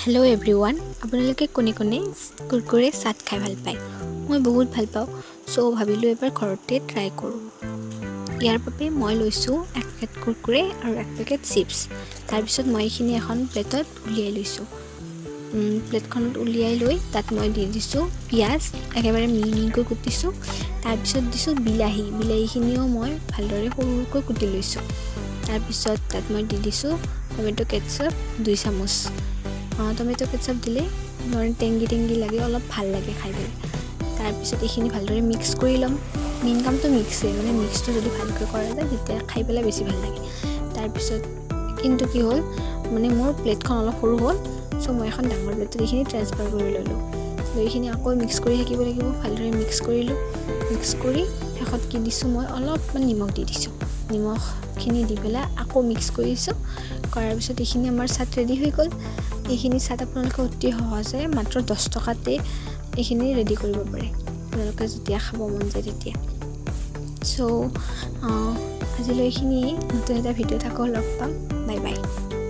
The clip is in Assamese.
হেল্ল' এভৰিৱান, আপোনালোকে কোনে কোনে কুৰকুৰে চাট খাই ভাল পায়? মই বহুত ভাল পাওঁ। চ' ভাবিলোঁ এবাৰ ঘৰতে ট্ৰাই কৰোঁ। ইয়াৰ বাবে মই লৈছোঁ এক পেকেট কুৰকুৰে আৰু এক পেকেট চিপছ। তাৰপিছত মই এইখিনি এখন প্লেটত উলিয়াই লৈছোঁ। প্লেটখনত উলিয়াই লৈ তাত মই দি দিছোঁ পিঁয়াজ, একেবাৰে মিহি মিহিকৈ কুটিছোঁ। তাৰপিছত দিছোঁ বিলাহী। বিলাহীখিনিও মই ভালদৰে সৰু সৰুকৈ কুটি লৈছোঁ। তাৰপিছত তাত মই দি দিছোঁ টমেট' কেটচাপ 2 চামুচ। টমেট' কেটচাপ দিলে টেংগি টেংগি লাগে, অলপ ভাল লাগে খাই পেলাই। তাৰপিছত এইখিনি ভালদৰে মিক্স কৰি ল'ম। মেইন কামটো মিক্সেই, মানে মিক্সটো যদি ভালকৈ কৰা যায়, তেতিয়া খাই পেলাই বেছি ভাল লাগে। তাৰপিছত কিন্তু কি হ'ল, মানে মোৰ প্লেটখন অলপ সৰু হ'ল। চ' মই এখন ডাঙৰ প্লেটত এইখিনি ট্ৰেন্সফাৰ কৰি ল'লোঁ। এইখিনি আকৌ মিক্স কৰি থাকিব লাগিব। ভালদৰে মিক্স কৰিলোঁ। মিক্স কৰি শেষত কি দিছোঁ? মই অলপমান নিমখ দি দিছোঁ। নিমখখিনি দি পেলাই আকৌ মিক্স কৰিছোঁ। কৰাৰ পিছত এইখিনি আমাৰ চাট ৰেডি হৈ গ'ল। এইখিনি চাট আপোনালোকে অতি সহজে মাত্ৰ 10 টকাতে এইখিনি ৰেডি কৰিব পাৰে, আপোনালোকে যেতিয়া খাব মন যায় তেতিয়া। চ' আজিলৈ এইখিনিয়ে। নতুন এটা ভিডিঅ'ত আকৌ লগ পাম। Bye bye.